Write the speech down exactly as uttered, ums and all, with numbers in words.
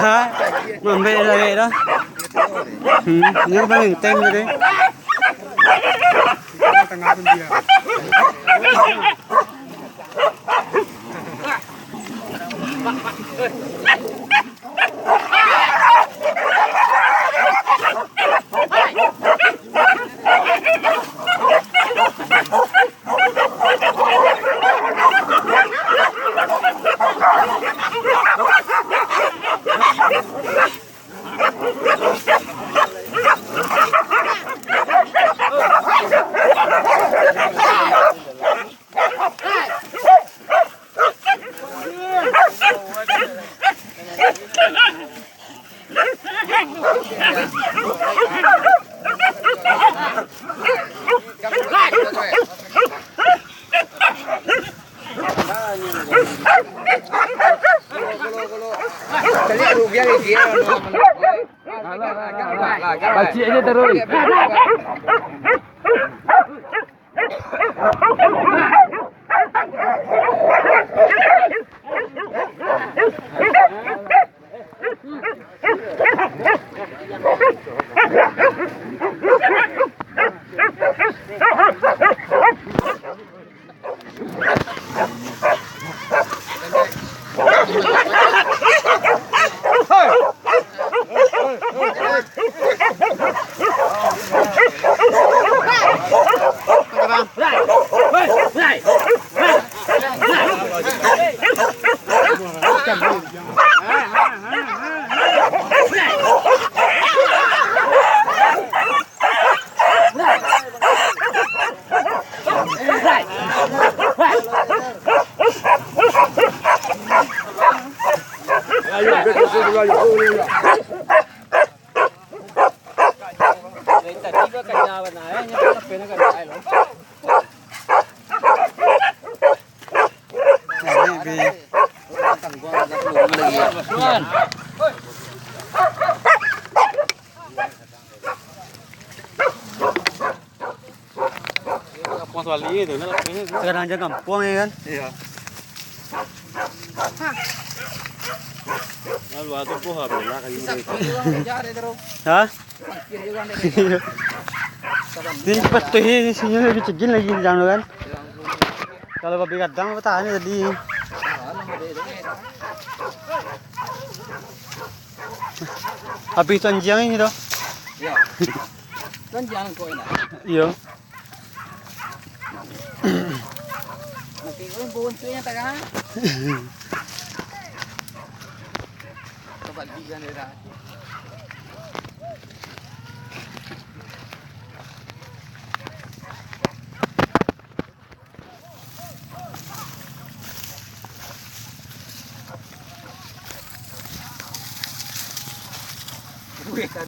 Ha? Mambek lagi dah. Hmm, ini benteng tadi. Pacik aja terus. Kampuang Suali tu, nah, lapehnya tu. Kadang aja kampuang, ya kan? Iya. Lalu atuh, poh, apa lah, kayu tu. Ha? Ini cepat tuh, ini sinyal lebih cegin lagi di dalam, kan? Kalau babi gadang, apa tahan tadi? Habis tu anjiang ini tu. Iya. Kan jangan kau enak. Iya. Nanti kau buntunya tak kan? Kebalikan dia dah. Wih, tak